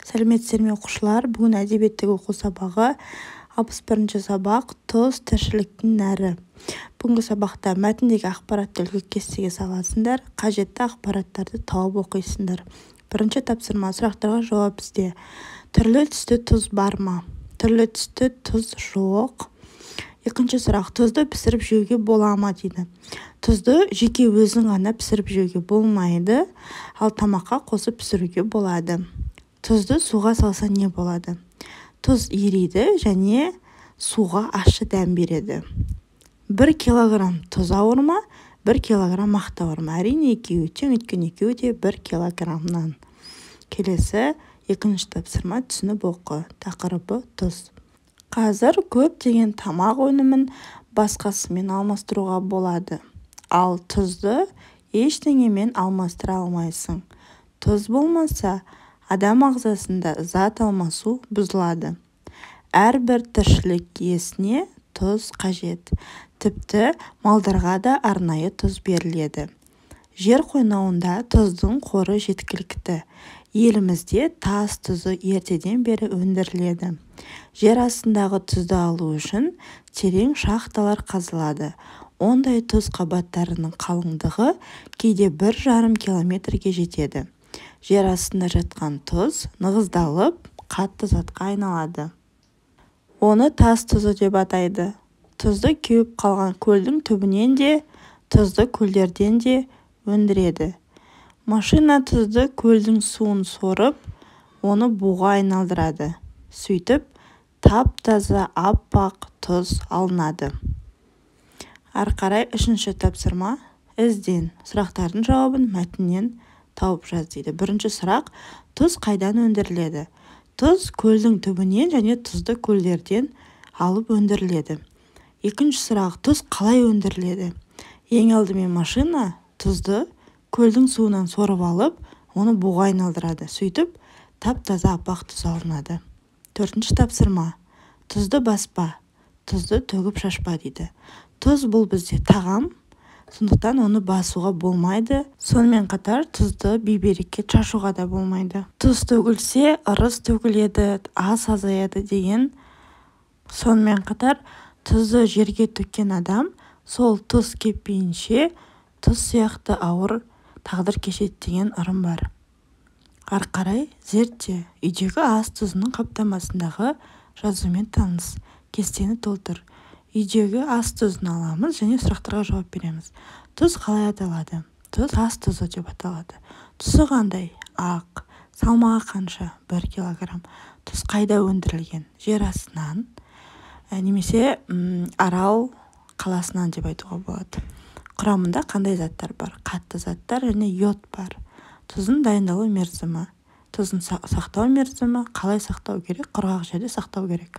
Сәлеметсіздер ме, оқушылар? Бүгін әдебиеттегі оқу сабағы, 61 сабақ, «Тұз — тіршіліктің нәрі». Бүгінгі сабақта мәтіндегі ақпаратты үлгі кестеге саласыңдар, қажетті ақпараттарды тауып оқисыңдар. Бірінші тапсырма: сұрақтарға жауап ізде. Түрлі түсті тұз бар ма? Түрлі түсті тұз жоқ. Екінші сұрақ: тұзды пісіріп жеуге бола ма дейді. Тұзды жеке өзін ғана пісіріп жеуге болмайды, ал тамаққа қосып пісіруге болады. Тұзды суға салса, не болады? Тұз ериді және суға ащы дәм береді. 1 килограмм тұз ауыр ма, 1 килограмм мақта ауыр ма? Әрине, екеуі тең, өйткені екеуі де 1 килограммнан. Келесі, екінші тапсырма: түсініп оқы. Тақырыбы: тұз. Қазір көптеген тамақ өнімін басқасымен алмастыруға болады, ал тұзды ештеңемен алмастыра алмайсың. Тұз болмаса, адам ағзасында зат алмасу бұзылады. Әрбір тіршілік иесіне тұз қажет. Тіпті малдарға да арнайы тұз беріледі. Жер қойнауында тұздың қоры жеткілікті. Елімізде тас тұзы ертеден бері өндіріледі. Жер астындағы тұзды алу үшін терең шахталар қазылады. Ондай тұз қабаттарының қалыңдығы кейде 1,5 километрге жетеді. Жер астында жатқан тұз нығыздалып, қатты затқа айналады. Оны тас тұзы деп атайды. Тұзды кеуіп қалған көлдің түбінен де, тұзды көлдерден де өндіреді. Машина тұзды көлдің суын сорып, оны буға айналдырады. Сөйтіп, тап-таза аппақ тұз алынады. Ары қарай үшінші тапсырма: ізден. Сұрақтардың жауабын мәтіннен тауып жаз дейді. Бірінші сұрақ: тұз қайдан өндіріледі? Тұз көлдің түбінен және тұзды көлдерден алып өндіріледі. Екінші сұрақ: тұз қалай өндіріледі? Ең алдымен машина тұзды көлдің суынан сорып алып, оны буға айналдырады. Сөйтіп, тап-таза аппақ тұз алынады. Төртінші тапсырма: тұзды баспа, тұзды төгіп шашпа дейді. Тұз — бұл бізде тағам, сондықтан оны басуға болмайды. Сонымен қатар тұзды бейберекет шашуға да болмайды. Тұз төгілсе, ырыс төгіледі, ас азаяды деген. Сонымен қатар тұзды жерге төккен адам сол тұз кеппейінше тұз сияқты ауыр тағдыр кешеді деген ырым бар. Ары қарай зертте. Үйдегі ас тұзының қаптамасындағы жазумен таныс, кестені толтыр. Үйдегі ас тұзын аламыз және сұрақтарға жауап береміз. Тұз қалай аталады? Тұз ас тұзы деп аталады. Түсі қандай? Ақ. Салмағы қанша? 1 килограмм. Тұз қайда өндірілген? Жер астынан немесе Арал қаласынан деп айтуға болады. Құрамында қандай заттар бар? Қатты заттар және йод бар. Тұздың дайындалу мерзімі, тұздың сақтау мерзімі, қалай сақтау керек? Құрғақ жерде сақтау керек.